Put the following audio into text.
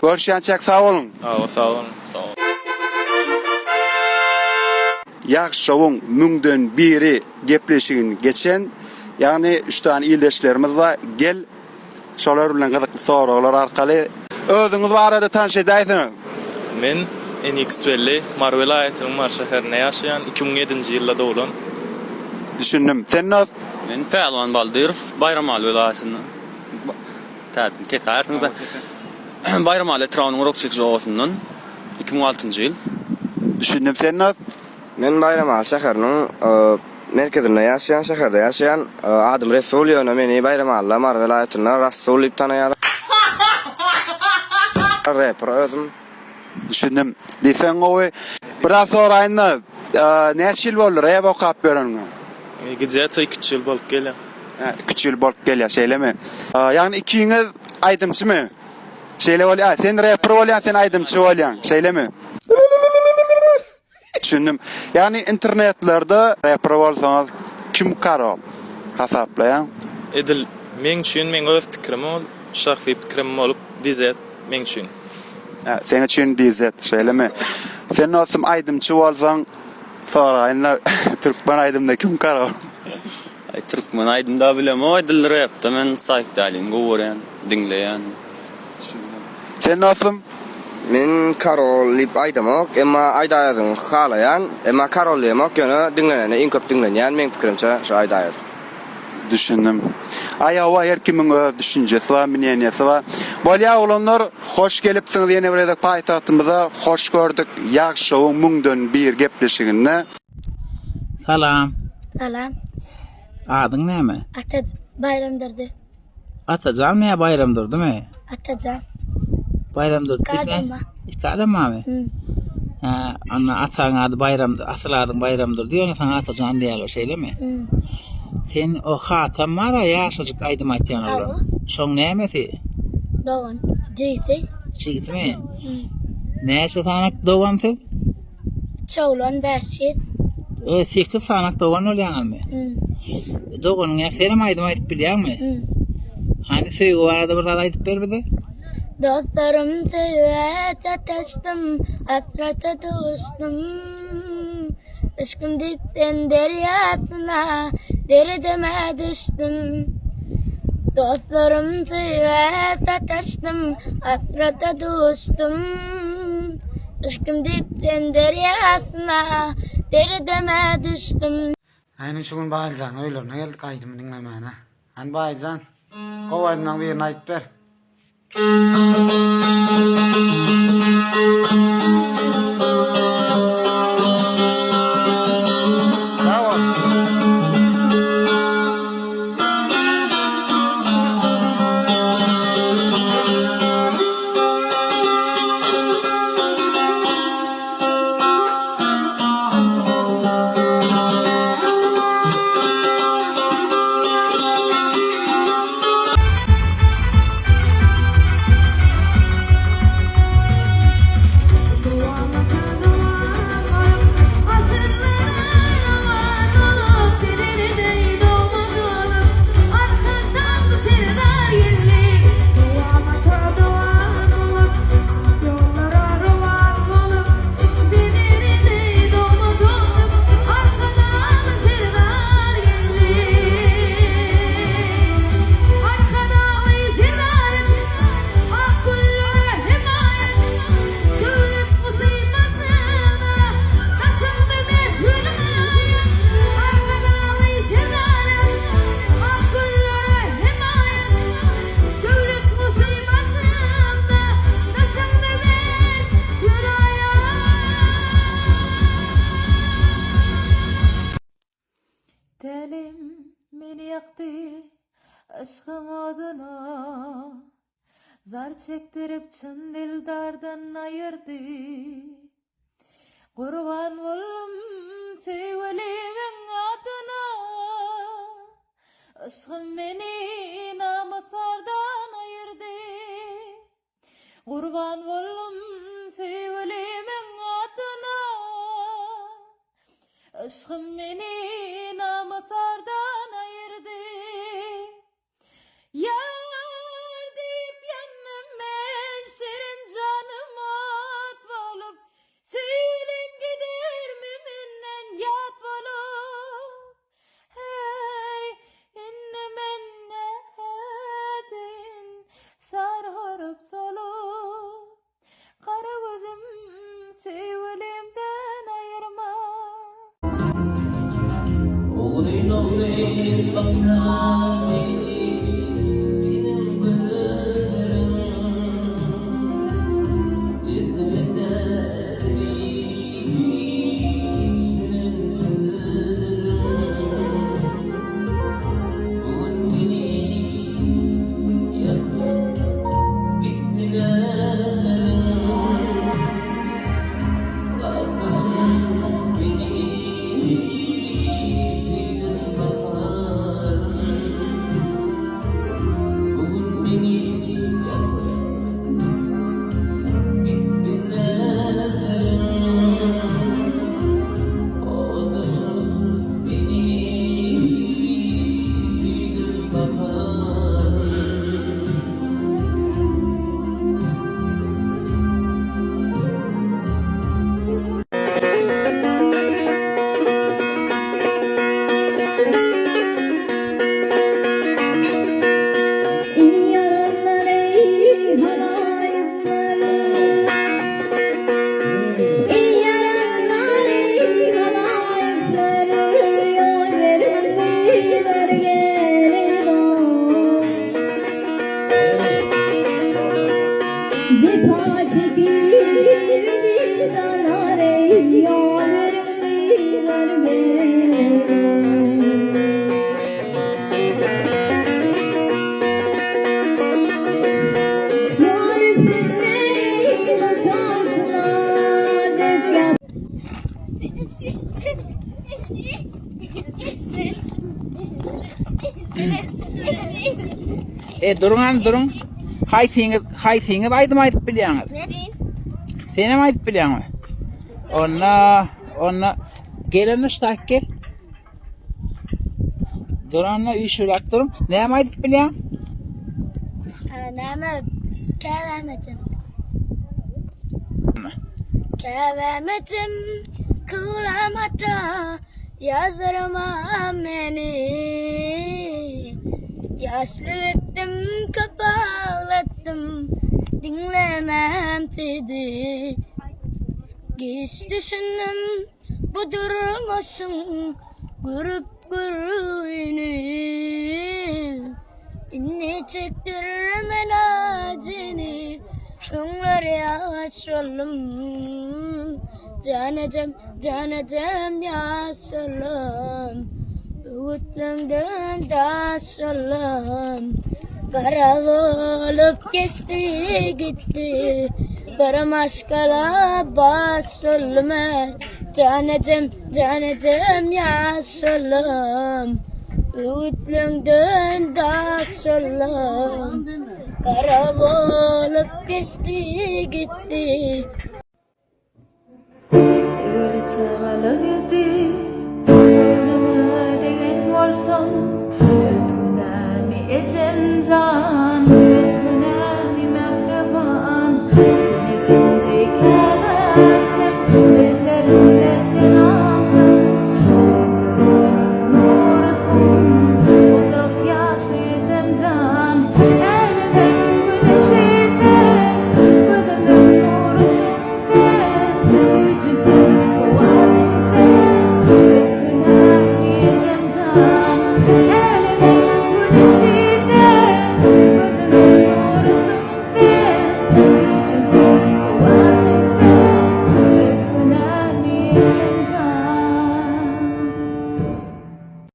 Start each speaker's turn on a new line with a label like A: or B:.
A: Görüşýänçäk sag boluň.
B: Hawa sag boluň. Sag boluň.
A: Ýagşowyň müňden biri gepleşigini geçen, ýagny üç sany ildeşlerimiz bar. Gel, şolar bilen gyzykly soraglar arkaly özüňiz barada tanyş edäýseňiz.
B: Men NX Welli, Mary welaýatynyň Mary şäherinde ýaşaýan, 2007-nji ýylda doglan.
A: Düşündim. Sen dost?
C: Men Pälwan Baldyrow, Baýramaly welaýatyndan. Täzeden kesäýersiňiz-dä. Baýramaly etrabynyň Urukçekiji obasyndan, 2006-njy ýyl.
A: Düşündim. Sen dost?
D: Men Baýramaly şäheriniň merkezinde ýaşaýan, şäherde ýaşaýan. Adym Resul, ýöne meni Baýramalyda, Mary welaýatynda Rassul diýip tanaýarlar. Reper özüm.
A: Düşündim. Diýseň gowy. Biraz soraýyn-da, näçe ýyl boldy rep okap ýöreniňe?
B: Gde-to iki-üç ýyl bolup gelýär.
A: Hä, iki-üç ýyl bolup gelýär, şeýlemi? Ýagny ikiňiz aýdymçymy? Şeýle bolýar. Sen reper bolýaň, sen aýdymçy bolýaň, şeýlemi? Düşündim. Ýagny internetlerde reper bolsaňyz kim karol hasaplaýaň?
B: Edil meň üçin meň öz pikirim ol şahsy pikirim bolup DZ meň üçin.
A: Hä, seň üçin DZ, şeýlemi? Sen dostum aýdymçy bolsaň soraýynla türkmen aýdymda kim karol?
C: Aý türkmen aýdymda bilemok edil repde men Saýtdalini gowy görýän diňleýän.
A: Sen dostum?
D: Men Karol diýip aýdamok, emma Aýdaýazyň halaýan, emma Karol diýemok, ýöne diňlenende iň köp diňlenýän meň pikirimçe şu Aýdaýaz.
A: Düşündim. Aý hawa her kimiň öz düşünjesi bar, mneniýasy bar. Bolýa oglanlar, hoş gelipsiňiz ýene bir gezek paýtagtymyza, hoş gördük Ýagşowyň müňden bir gepleşiginde.
E: Salam.
F: Salam.
E: Adyň näme?
F: Ata Baýramdurdy.
E: Atajan ýa Baýramdurdymy?
F: Atajan.
E: Baýramdurdy
F: Iki adam bar.
E: Iki adam barmy?
F: Hmm.
E: Hä, onda ataň ady Baýram, asyl adyň Baýramdurdy, ýöne saňa Atajan diýýärler, şeýlemi?
F: Hmm.
E: Sen o Hatam bar-a, ýaşajyk aýdym aýtýan oglan.
F: Hawa.
E: Şoň nämesi?
F: Dogan. Jigisi.
E: Jigisimi?
F: Hmm.
E: Näçe sany dogan siz?
F: Üç oglan, bäş gyz.
E: Ö, sekiz sanak dogan bolýaňyzmy?
F: Hmm.
E: Doganyň ýa senem aýdym aýdyp bilýäňmi?
F: Hmm.
E: Hany söýgi barada bir zat aýdyp ber bize.
F: Dostlarym söýgä sataşdym, hasrata duşdum. Yşkym diýip sen derýasyna, derdime düşdüm. Dostlarym söýgä sataşdym, hasrata duşdum. Yşkym diýip sen derýasyna, derdime düşdüm.
G: Ine şu gün Baýlyjanyň öýlerine geldik aýdymy diňlemäne. Hany Baýlyjan, gowy aýdymlaň birini aýdyp ber. Sag bol.
H: Tälim meni ýakdy yşgyň oduna, Zar çekdirip çyn dildardan aýyrdy. Gurban boldum söýgülimiň adyna, Yşgym meni namys-ardan aýyrdy. Gurban boldum söýgülimiň adyna, Yşgym meni namys-ardan aýyrdy. Ýar diýip ýandym men şirin jan.
E: E duruň hany duruň. Haýsyňyz haýsyňyz aýdym aýdyp bilýäňiz? Senem aýdyp bilýäňmi? Onda onda gel onda ştaýk gel. Dur onda üýşüräk duruň. Näme aýdyp bilýäň?
F: Näme? Käbämetim. Käbämetim kylamata ýazdyrma meni. Ýaşly etdim köp aglatdym diňlemän sizi. Giç düşündim Bu durmuşyň görüp görüni Indi çekdirmen ajyny Öňler ýaş boldum Jan ejem, jan ejem ýaş boldum Öwütleňden daş boldum Gara bolup geçdi gitdi Bir maşgala baş boldum Jan ejem, jan ejem ýaş boldum Öwütleňden daş boldum Gara bolup geçdi gitdi.
H: Eger çagalyk.